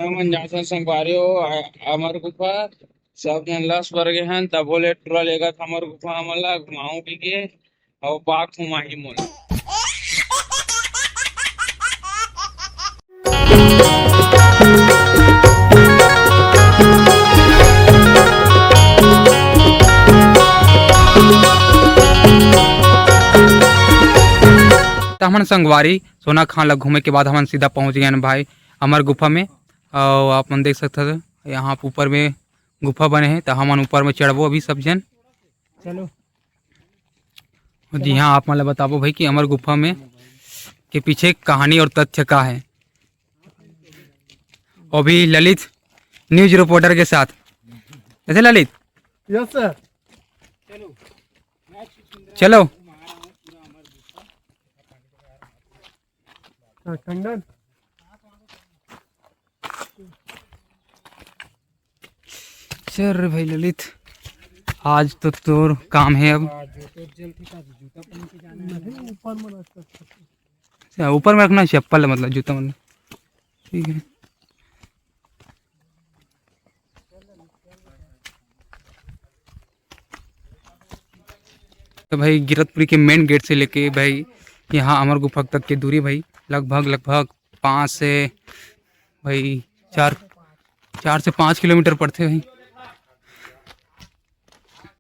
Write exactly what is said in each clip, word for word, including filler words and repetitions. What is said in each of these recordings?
हमन जाथन संगवारी हो, अ-, अमर गुफा। सब झन लस बर गे हन, तभो ले टूरा लेगत हमर गुफा हमन ला घुमाहूं कहिके, अउ बाघ घुमाही मोला। त हमन संगवारी सोना खान ला घूमे के बाद हमन सीधा पहुंच गए हन भाई अमर गुफा में। अउ आप मन देख सकत हव, यहाँ ऊपर में गुफा बने हे, त हमन ऊपर में चढ़बो अभी सब झन। चलो। जी हाँ, आप मन ला बताबो भाई कि अमर गुफा में के पीछे कहानी और तथ्य का है। अभी ललित न्यूज रिपोर्टर के साथ, कैसे ललित? Yes sir. चलो। हाँ, कंगन। चल रे भाई ललित, आज तो तोर काम है अब। नहीं, ऊपर में रखना। अच्छा, ऊपर में रखना है चप्पल, मतलब जूता, मतलब। ठीक है। तो भाई गिरतपुरी के मेन गेट से लेके भाई यहाँ अमर गुफा तक के दूरी भाई लगभग, लगभग पाँच से, भाई चार, चार से पाँच किलोमीटर पड़थे भाई।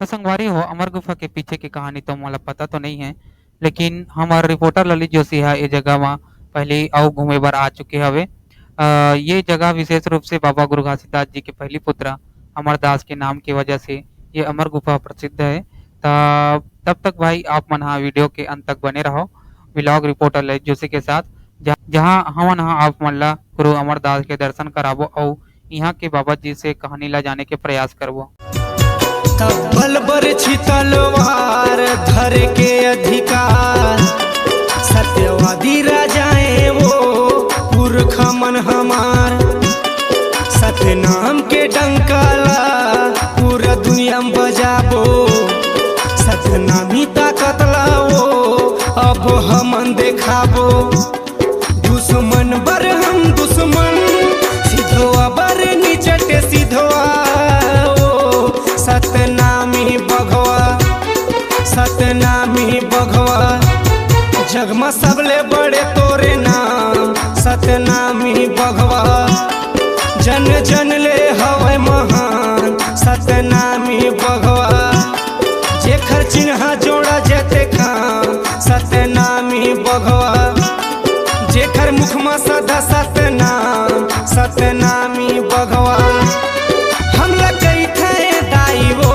तो संगवारी हो, अमर गुफा के पीछे के कहानी तो मोला पता तो नहीं है, लेकिन हमर रिपोर्टर ललित जोशी ह ए जगह म पहली अउ घूमे बर आ चुके हवे। अ, ये जगह विशेष रूप से बाबा गुरु घासीदास जी के पहली पुत्र अमरदास के नाम के वजह से ये अमर गुफा प्रसिद्ध है। त तब तक भाई आप मन हा वीडियो के अंत तक बने रहो व्लॉग रिपोर्टर ललित जोशी के साथ, जहाँ, जहाँ हमन हा आप मन ला गुरु अमरदास के दर्शन कराबो अउ इहाँ के बाबा जी से कहानी ला जाने के प्रयास करबो। तब्बल बरछी तलवार धर के अधिकार, सत्यवादी राजाएं वो पुरख मन हमार। सतनाम के डंका ला पूरा दुनिया में बजाबो, सतनामी ताकत ला वो अब हमन देखाबो। दुश्मन बर हम दुश्मन, सिधवा बर निचट सिधवा। ओ सतनामी बघवा, सतनामी बघवा, जग म सबले बड़े तोरे नाम। सतनामी बघवा, जन जन ले हवय महान। सतनामी बघवा, जेखर चिन्हा जोड़ा जते खाम। सतनामी बघवा, जेखर मुख म सदा सतनाम। सतनामी बघवा, हमला कहिथे दाई वो।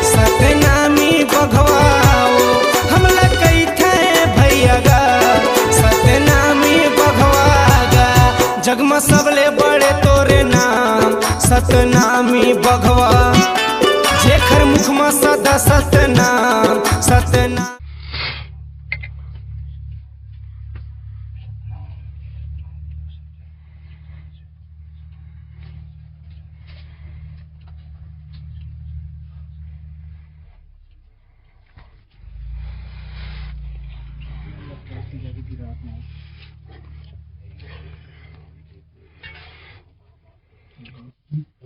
सतनामी बघवा वो, हमला कहिथे भैया गा। सतनामी बघवा गा, जग म सबले बड़े तोरे नाम। सतनामी बघवा, जेखर मुख म सदा सतनाम। सतनाम।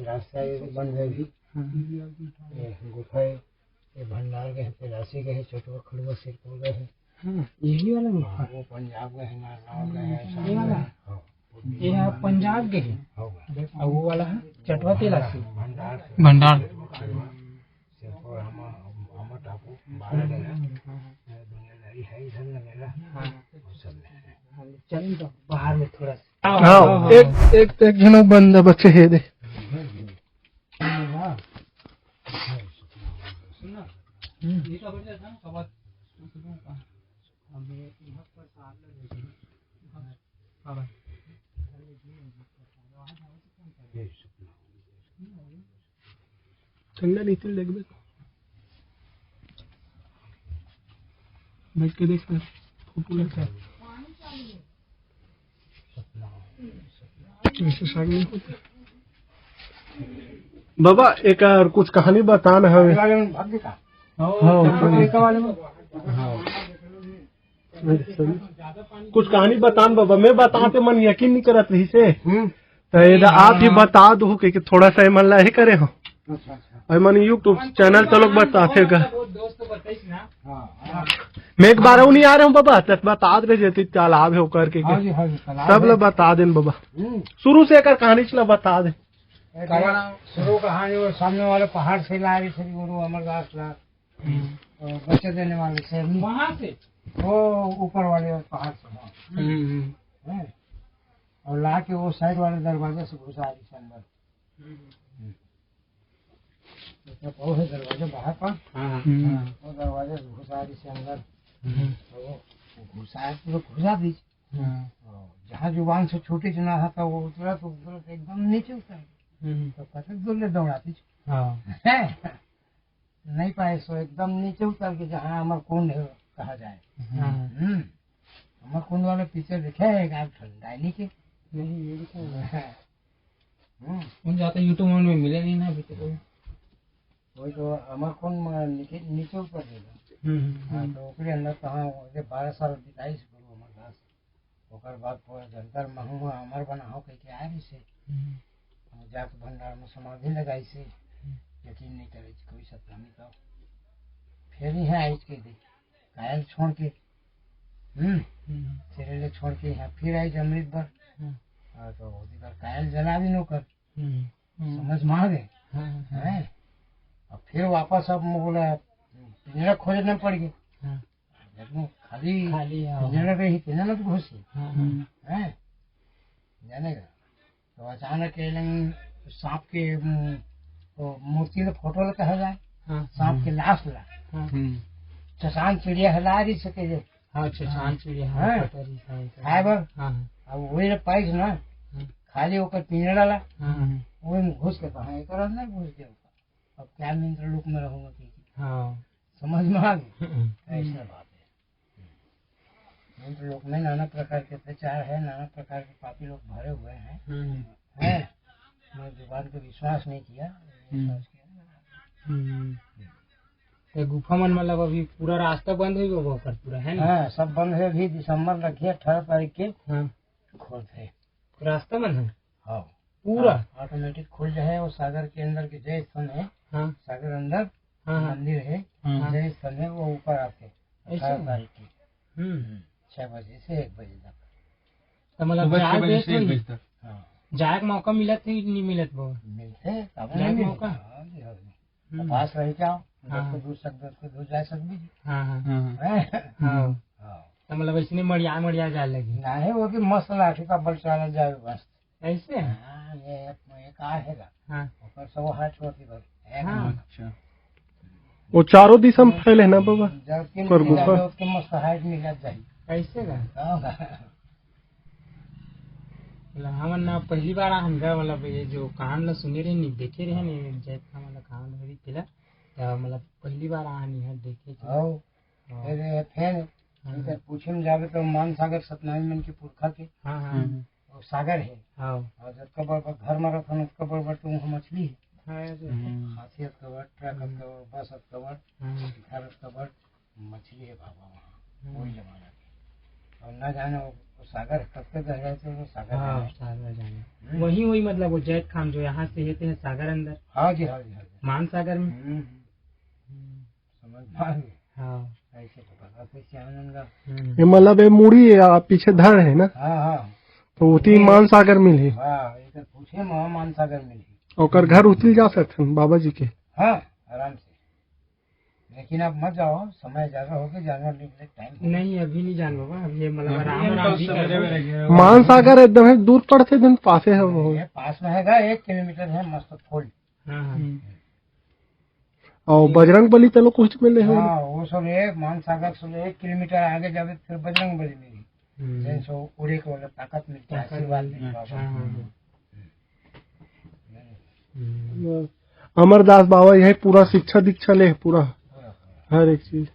रास्ता ये बंद है अभी। हाँ। ये गुफा है, ये भंडार गए हैं, तेलासी गए हैं, चटवा खड़ुआ सिरपुर गए हैं। हाँ, यही वाला गुफा। हाँ, वो पंजाब गए हैं, नारनौल गए हैं, ये वाला? हाँ। ये ह पंजाब के हे। हाँ। अउ वो वाला ह चटवा तेलासी। भंडार। भंडार। सिरपुर हम, हम टापू, बारह गए हैं। दुनियादारी है इधर न मेरा। हाँ। वो सब में है। चल तो बाहर में थोड़ा सा। हाँ, एक, एक, एक झन बंदा बचे हे दे। ठंडा नहीं, तुम देखबे। बैठ के देख ना, फोटो लगता है। वैसे साइड में होता। बाबा, एक और कुछ कहानी बताना हवे। हाँ, हाँ। हाँ। कुछ कहानी बतान बाबा, मैं बताते मन यकीन नहीं करत रही से। हम्म। तो ये आप ही बता दो कि, कि थोड़ा सा एमन ला ही करे हो। अच्छा, अच्छा। और मन YouTube चैनल तो लोग बताते गा। मैं एक बार नहीं आ रहे हूँ बाबा, तो बता दे जे तालाब है ओकर के, हाँ जी, हाँ जी, तालाब सब है। ला बता देन बाबा। हम्म। शुरू से एकर कहानी चला बता दे। शुरू कहानी वो सामने वाले पहाड़ से ला रही थी गुरु अमरदास ला। हम्म। और बच्चे देने वाले शेरनी। वहाँ से? वो ऊपर वाले पहाड़ से, हाँ। हम्म, हम्म। हैं? और ला के वो साइड वाले दरवाजे से घुसा रही थी अंदर। हम्म। मतलब वो है दरवाजा बाहर का। हाँ, हाँ। हम्म। हाँ, वो दरवाजे से घुसा रही थी अंदर। हम्म। तो वो घुसा, तो घुसा दी। हाँ। और जहाँ जुबान से छूटी ना था, तो वो उतरा, तो उतरा तो एकदम नीचे उतर गया। हम्म। तो कतक दूर ले दौड़ाती। हाँ। नहीं पाए, सो एकदम नीचे उतर के जहाँ अमरकुंड है, कहा जाए। हाँ। हम्म। अमरकुंड वाले पीछे देखे हैं, एक आध ठंडा है नीचे। नहीं, ये भी तो है। हम्म। उन जाते YouTube में मिले नहीं ना अभी तक। वही तो, अमरकुंड में नीचे, नीचे उतर गया। हम्म, हम्म, हाँ, हम्म। तो ओकरे अंदर कहाँ, ओकरे बारह साल बिताइस गुरु अमरदास। ओकर बाद पूरा जंतर महू अमर बनाहो कह के आ रही से। हम्म। और जाके भंडार में समाधि लगाई से। हम्म। यकीन नहीं करे कि कोई सतनामी का। फिर यहाँ आई के दे, कायल छोड़ के। हम्म। हम्म। सिरे ले छोड़ के यहाँ फिर आई अमृत बर। हम्म। हाँ, तो ओकर कायल जला भी नो कर। हम्म। हम्म। समझ में आ गए? हाँ, हाँ, हाँ। हैं? अब फिर वापस अब बोला, पिंजरा खोजने पड़ गए। हाँ। जब वो खाली खाली, हाँ। पिंजरा पे ही, पिंजरा में तो घुसी। हाँ, हाँ। हम्म। हैं? जाने का। तो अचानक के लंग सांप के, उम, वो मूर्ति के फोटो लगा है जाए। हाँ। सांप के लाश ला। हाँ। हम्म। चसान चिड़िया हला रही सके जे। हाँ, चसान चिड़िया, हाँ, हाँ। पता नहीं, हाँ, हाँ। है बर? हाँ, हाँ। अब वही ला पाइस ना, हाँ। खाली ओकर पिंजरा ला, हाँ, हाँ। वही में घुस के कहा, एक अंदर घुस गया। अब क्या मंत्र लोक में रहूंगा कि? हाँ। समझ में आ गई? हम्म। ऐसा बात है। मंत्र लोक में नाना प्रकार के अत्याचार है, नाना प्रकार के पापी लोग भरे हुए हैं। हम्म। हैं? मैं जुबान पे विश्वास नहीं किया, हम्म। विश्वास किया। हम्म। ये गुफा मन मतलब अभी पूरा रास्ता बंद हो गया ओकर पूरा, है ना? हाँ, सब बंद है। अभी दिसंबर लगी है, अठारह तारीख के हाँ। खोलते हैं। रास्ता बंद है? हाँ। पूरा? हाँ, ऑटोमेटिक खुल जाए। वो सागर के अंदर के जय स्थान है, हाँ। सागर अंदर हाँ, हाँ। मंदिर है, हाँ। जय स्थान है, वो ऊपर आते हैं, ऐसे? अठारह तारीख की। हम्म। हम्म, छह बजे से एक बजे तक। तो मतलब सुबह छह जाए बजे देत से एक होई? बजे तक। हाँ। जाए के मौका मिलत है कि नहीं मिलत बा? मिलते, काबर जाए नहीं के मिलते? मौका? हाँ जी, हाँ जी। हम्म। पास रह जाओ, हाँ। दस को दूर सक, दस को दूर जा सक भी। हाँ, हाँ। हाँ, हाँ। हैं? हाँ। हाँ। तो मतलब ऐसे नहीं मड़िया, मड़िया जाए लगी? नहीं, वो भी मस्त लाठी का बल चला जाए बस। ऐसे? हाँ, ये, ये का है गा? हाँ। ऊपर से वो हाथ छोड़ के बस। एक हाँ। नंबर। अच्छा। वो चारों दिशा में फैले है ना बाबा? जबकि पर गुफा। उसके मस्त हाइट मिल जाए। ऐसे का? हाँ। मतलब, हमन ना पहली बार आ, हमका, मतलब, ये जो कांड ला सुने रहे, नहीं देखे रहे, नहीं जैत का, मतलब, कांड हरी पहला, तो, मतलब, पहली बार आ, नहीं है, देखे के। हाँ। हाँ। फिर, फिर हाँ। इधर पूछे में जावे तो मान सागर सतनामी मन के पुरखा के हाँ, हाँ। हम्म। वो सागर है। हाँ। और जतका बड़ बड़ घर में रहथन, उतका बड़ बड़ तो वहाँ मछली है। हाँ, ये तो है। हम्म। हाथी अतका बड़, ट्रक हम्म। अतका बड़, बस अतका बड़, हाँ। घर अतका बड़, मछली है बाबा वहाँ, हम्म। वही जमाना के। और ना जाने वो, वो सागर कब तक गहराई से, वो सागर हाँ, जाने। सागर जाने। हम्म। वही, वही, मतलब, वो जैत खाम जो यहाँ से हेते हैं सागर अंदर। हाँ जी, हाँ जी, हाँ जी। मान सागर में। हम्म, हम्म। हम्म। समझ में आ गई? हाँ। ऐसे तो पता था सियान का। हम्म। ये मतलब, ये मुड़ी है, आप पीछे धड़ है ना? हाँ, हाँ। तो उती ये मान सागर मिल है। हाँ, ये तो पूछे महा मान सागर मिल है। ओकर घर उतिल जा सकते हैं बाबा जी के। हाँ, आराम से। लेकिन आप मत जाओ, समय ज्यादा हो गया, जानवर निकले टाइम हो गया। नहीं, अभी नहीं जान बाबा, अभी ये मतलब अभी आराम, ये आराम बस भी सवेरे कर में रह गया। मान सागर एकदम है, दूर पड़ते दिन पासे है वो। ये पास में हैगा, एक किलोमीटर है, मस्त फुल। हाँ, हाँ। हम्म। और बजरंग बली चलो कुछ मिले हो? हाँ, वो सब एक मान सागर से एक किलोमीटर आगे जावे, फिर बजरंग बली मिली। हम्म। जैसे उड़े के वाला ताकत मिलता है, ताकत आशीर्वाद मिलता है। मिलता है। हाँ, हाँ, हाँ। हम्म। अमरदास बाबा यही पूरा शिक्षा दीक्षा ले, पूरा पूरा, पूरा। हर एक चीज।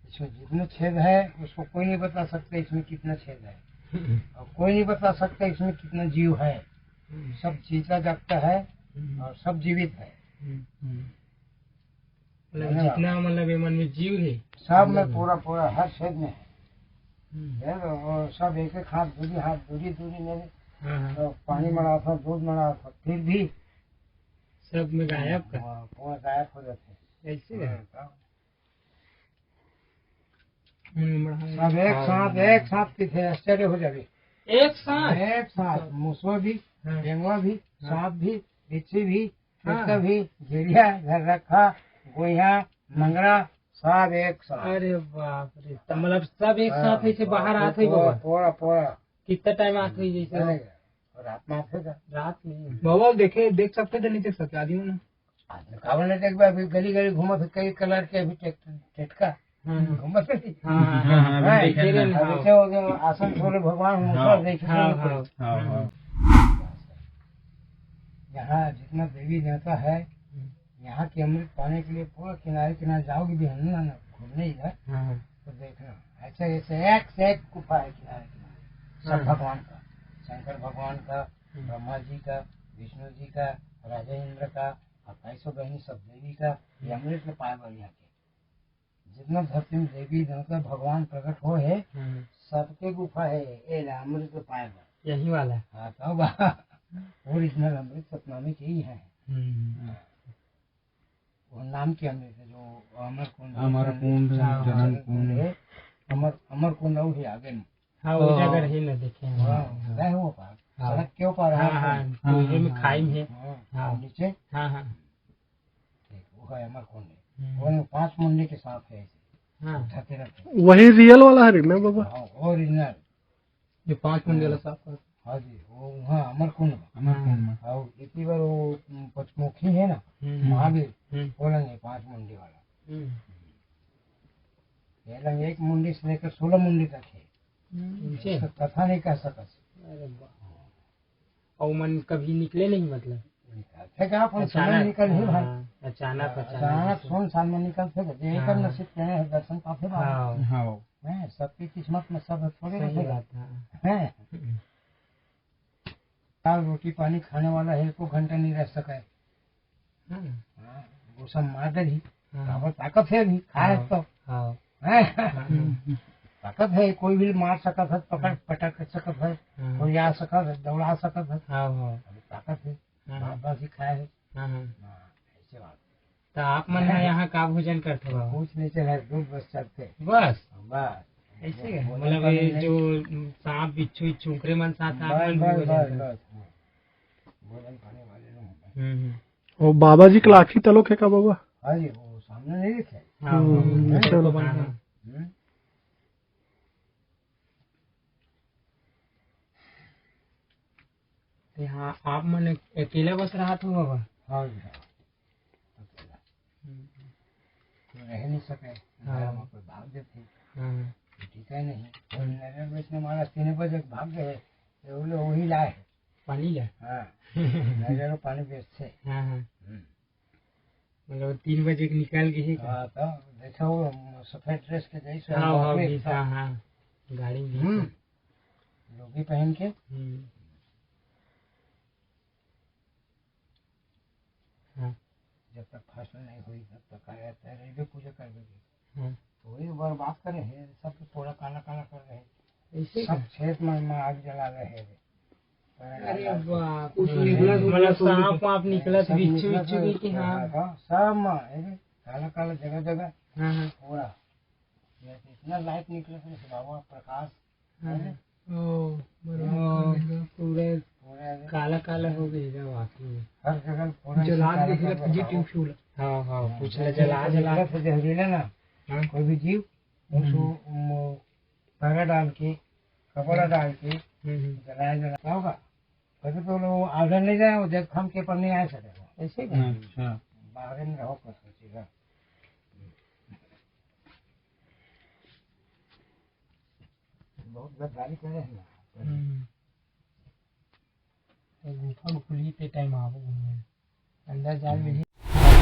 इसमें जितने छेद है, उसको कोई नहीं बता सकता इसमें कितना छेद है। हम्म। और कोई नहीं बता सकता इसमें कितना जीव है। हम्म। सब जीता जागता है हम्म। और सब जीवित है। हम्म। हम्म। मतलब धन्यवाद। जितना, मतलब, ये मन में जीव है, सब में पूरा, पूरा हर छेद में है। हम्म। ये तो वो सब एक एक हाथ दूरी, हाथ दूरी दूरी मेरे। हाँ, हाँ। तो पानी मड़ाथव, दूध मड़ाथव, फिर भी सब में गायब का? हाँ, पूरा गायब हो जाथे। ऐसे है? हाँ, तो हम्म, मड़हा सब एक हाँ। साथ, एक साथ पीथे, आश्चर्य हो जावे। एक साथ? एक साथ, मुसवा भी, हाँ। बेंगवा भी, हाँ। सांप भी, बिच्छी भी, हाँ। कुत्ता भी, झिरिया, घर रखा, गोइहा, मंगरा, सब एक साथ। अरे बाप रे, तो मतलब सब एक हाँ, साथ ऐसे बाहर पूरा, आते ही पूरा, बाबा? पूरा, पूरा। कितना टाइम आते ही जैसे? नहीं, रात में आते थे। रात में? बाबा देखे, देख सकते थे, नहीं देख सकते, आदमी ना। आदमी काबर नहीं देख पाए, अभी गली गली घूमत हे, कई कलर के अभी टेट-, टेटका। हाँ, हाँ। घूमत हे। हाँ, हाँ, हाँ, हाँ, हाँ, अभी देखे रहे हैं, अभी हाँ। से हो गया, आसन छोड़े भगवान, हाँ। ऊपर देखे हाँ, नहीं हाँ, कोई। हाँ, हाँ। यहाँ जितना देवी देवता है, हम्म। यहाँ के अमृत पाने के लिए पूरा किनारे किनारे जाओगे भी हम ना, ना घूमने इधर, हाँ, हाँ। तो देखना, ऐसे, ऐसे एक से एक गुफा है किनारे किनारे, सब हाँ। भगवान का, शंकर भगवान का, हम्म। ब्रह्मा जी का, विष्णु जी का, राजा इंद्र का, और पैसों बहनी सब देवी का, ये हम्म। अमृत के पाए बर यहाँ के। जितना धरती में देवी देवता भगवान प्रकट हो है, हम्म। सबके गुफा है, ये ला अमृत के पाए बर। यही वाला है। हाँ, तब ओरिजिनल अमृत सतनामी के ही है। हम्म। हाँ। वो नाम के अमृत है, जो अमर कुंड, अमर कुंड, हाँ, जनन जनन कुंड कुंड। है, अमर, अमर कुंड वो ही आगे में। हाँ, वो तो जगह रही ना देखे हैं। हाँ, गए हो पार। हाँ। सड़क के ऊपर हाँ, है। हाँ, हाँ, कोयले में हाँ, खाई में है। हाँ, हाँ। नीचे। हाँ, हाँ। ठीक, वो है अमर कुंड। हम्म। वो पांच मुंडे के सांप है ऐसे। हाँ। उठाते रहते हैं। वही रियल वाला है ना बाबा? हाँ, ओरिजिनल। ये पांच मुंडे वाला सांप का? हाँ जी, वो वहाँ अमर कुंड में। अमर कुंड में। हाँ। और इतनी बार वो, उम, पचमुखी है ना, हम्म। महावीर, हम्म। वो लंग है पांच मुंडे वाला। हम्म। ये लंग एक मुंडी से लेकर सोलह मुंडी तक है। हम्म। नीचे? इसका कथा नहीं कह सकत। अरे वाह। और मन कभी निकले नहीं, मतलब? निकलथे का, अपन अचानक, समय निकल ही भाई। हाँ, अचानक, हाँ, अचानक अचानक जैसे। सुनसान में निकलथे, जे एकर हाँ। नसीब के है, दर्शन पाथे बाबा। हाँ। हाँ। हैं, सबकी किस्मत में सब थोड़े सही होथे। बात है। हैं? हम्म। दाल रोटी पानी खाने वाला है, एको घंटा नहीं रह सके। हम्म। हाँ, वो सब मार दे ही। हाँ। काबर ताकत है भी, खाए हाँ। तो। हाँ। हैं? हाँ। ताकत है, कोई भी मार सकत है, पकड़ हाँ। पटक सकत है, हाँ। कोई आ सकत है, दौड़ा सकत है। हाँ, हाँ। अभी ताकत है, हाँ। बाप दासी खाए है। हाँ, हाँ। हाँ, ऐसे बात। तो आप मन ह यहाँ का भोजन करथे बाबा? कुछ नहीं चला, दूध बस चलथे। बस? बस। ऐसे है? भोजन मतलब करने ये नहीं। जो सांप, बिच्छू, इच्छू, ओकरे मन साथ आप बस, मन भी बस, भोजन बस, करथे? बस, हाँ। भोजन करने वाले लोग हैं। हम्म, हम्म। वो बाबा जी के लाठी तलोक है का बाबा? हाँ जी, वो सामने नहीं दिखे? हाँ, हम्म, हाँ, चलो। हाँ, हाँ। हम्म। तो यहाँ आप मन अकेला बस रहत हो बाबा? हाँ जी, हाँ। अकेला। हम्म। कोई रह नहीं सके, हाँ। घर में कोई भाग जाते। हाँ। ठीक है नहीं। कोई नजर बेचने वाला तीन बजे भाग गए, तो वो लोग वही लाए। पानी ले? हाँ। नजर पानी बेचते। हाँ, हाँ। हम्म। मतलब तीन बजे के निकल गए ही का? हाँ, तो देखो वो सफेद ड्रेस के जैसे हाँ, हाँ, बाप रे, बीस, हाँ, हाँ। गाड़ी में बीस। हम्म। लुंगी पहन के। हम्म। हाँ। जब तक फसल नहीं हुई, तब तक आ जाता है, रेडियो पूजा कर देगी। हाँ। तो वही बर्बाद करे है, सब तो पूरा काला काला कर रहे हैं। ऐसे सब का? खेत में, में आग जला रहे हैं। अरे बाप कुछ रे। निकला तो मतलब पूरा सांप वाप निकला तो सब बिच्छू निकला बिच्छू तो भी कि हाँ। हाँ, सब में, ये काला काला जगह जगह हाँ, हाँ। पूरा। ये इतना लाइट निकला तो बाबा प्रकाश, हाँ। है ना? ओ, बराबर ओ, कर देगा। पूरा पूरा काला काला हो गई है वाकई में। हर जगह पूरा जला इसी के तरह देखिए, का जी बाबा। Tube fuel. हाँ, हाँ, हाँ, पूछ ले, जैसे जला, जला। निकला तो जहरीला ना, हाँ। कोई भी जीव, हम्म। उसको, म-, पैरा डाल के, कपड़ा हम्म। डाल के, हम्म, हम्म। जलाया, जला, क्या होगा? वैसे तो लोग आर्डर नहीं जाए, वो जब थम के पर नहीं आ सके। ऐसे ही। अच्छा। बाहर में रहो, कुछ, कुछ चीज़ है। बहुत गद्दारी करे हैं। हम्म। तो गुफा में खुली ते टाइम आवो घूमे। अंदर जाए में ही।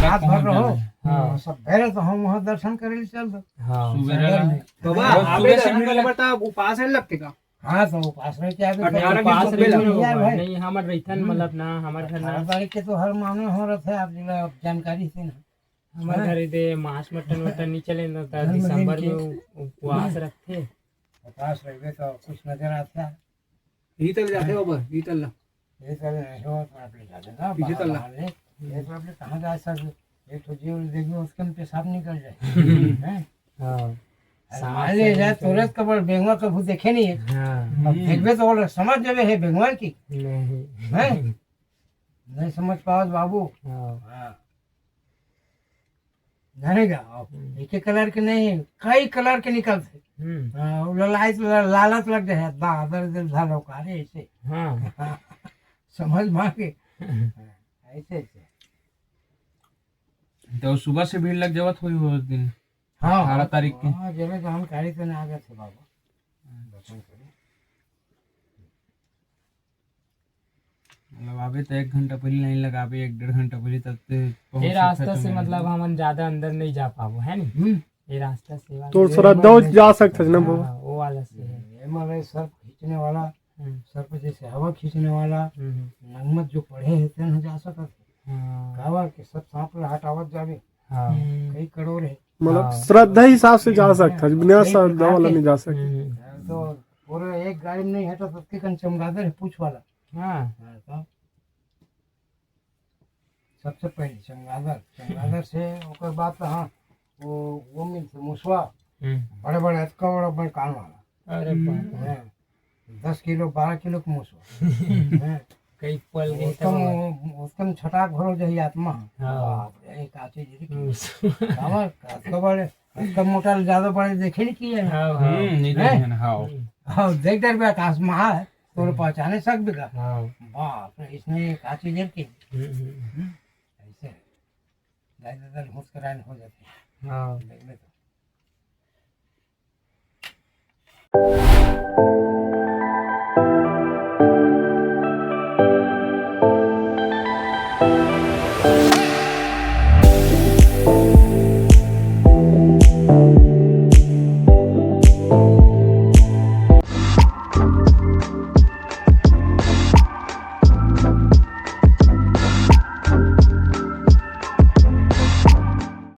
रात भर रहो। हाँ। सब बेरे तो हम वहाँ दर्शन करे ले चल दो। हाँ। सुबह सवेरे में। बाबा, और आप सुबह दर्शन से करे बता, उपास है लगते का? हाँ, तो उपास रहे क्या? अठारह के उपास सुबह रहे लग। नहीं, भाई। नहीं, हमर रहिथन, हम्म। मतलब ना, हमर घर ना। अठारह तारीख के तो हर मामला हो रहा था, आप जिला जानकारी से ना। हमर हाँ। घर दे मांस मटन वटन नहीं चले ना, तो घर में दिसंबर के में उ-, उपवास हाँ। रखते। पास रहिबे तो कुछ नजर आथे। इही तल जाथे बाबा, इही तल ला। ये तल नहीं हो, थोड़ा पीछे जाथे ना, पीछे तल ला। बाहर ले। ये थोड़ा पीछे कहाँ जा सकते? एक तो जीव देखिए, उसके में पेशाब निकल जाए। हैं? हाँ। अरे सांस मान ले जाए, तुरंत कबर बेंगवा कभू देखे नहीं है। हाँ। अब देखबे तो बोले, समझ जाबे हे बेंगवा की। नहीं। हैं? नहीं समझ पावत बाबू। हाँ। हाँ। जानेगा? हम्म। एक ही कलर के नहीं, कई कलर के निकलते। हम्म। हाँ, वो ललायत, ल-, लालच लग जाए, बादर दिल झालो का रे, ऐसे। हाँ। समझ मांगे। ऐसे, ऐसे। तो सुबह से भीड़ लग जावत होही उस दिन, हाँ, अठारह तारीख के। हाँ, जरा जानकारी तो ना आ गए थे बाबा। दर्शन करें। मतलब, आबे तो एक घंटा पहले लाइन लगाबे, एक डेढ़ घंटा पहले, तब ते पहुंच ये रास्ता सकत से, हन। मतलब, हमन ज्यादा अंदर नहीं जा पाबो, है नी? हम्म। ये रास्ता से तो ये श्रद्धा हो जा सकत है ना, हाँ, बाबा? वो वाला से है। ये मारे सर्प खींचने वाला, हम्म। सर्प जैसे हवा खींचने वाला, हम्म। नगमत जो पढ़े हैं, तेन जा सकत है। हाँ। काबर के सब सांप ला हटावत जाबे। हाँ। हम्म। कई करोड़ है। मतलब, हाँ। श्रद्धा हिसाब से जा सकत है, बिना कई श्रद्धा प्रकार वाला के नहीं जा सकत। हम्म। तो पूरे एक गाड़ी में नहीं हटा सकते, कन चमगादड़ है, पूछ वाला। हाँ। हाँ, तो सबसे पहले चमगादड़, चमगादड़ से ओकर बाद तो हाँ, वो, वो मिलते मुसवा, हम्म। बड़े बड़े, अतका बड़ा बड़े कान वाला। अरे बाप रे। हाँ, दस किलो, बारह किलो के मुसवा। हाँ। कई पल गई उसका तब। मु-, उसका में छटाक भरो जही आत्मा। हाँ। बाप रे, का चीज है कि हम्म। काबर, अतका बड़े, अतका मोटा ज्यादा बड़े देखे नहीं किए हैं। हाँ, हाँ। हम्म, नहीं हैं? देखे हैं, हाँ। हम्म। हाँ, देख डर बे आकाश में है, तोरे हम्म। पहचाने सक भी का। हाँ। बाप रे, इसने का चीज है कि। हम्म, हम्म। हम्म, ऐसे है। दाई दादा घूस कराए हो जाते हैं। हाँ। देख ले तो।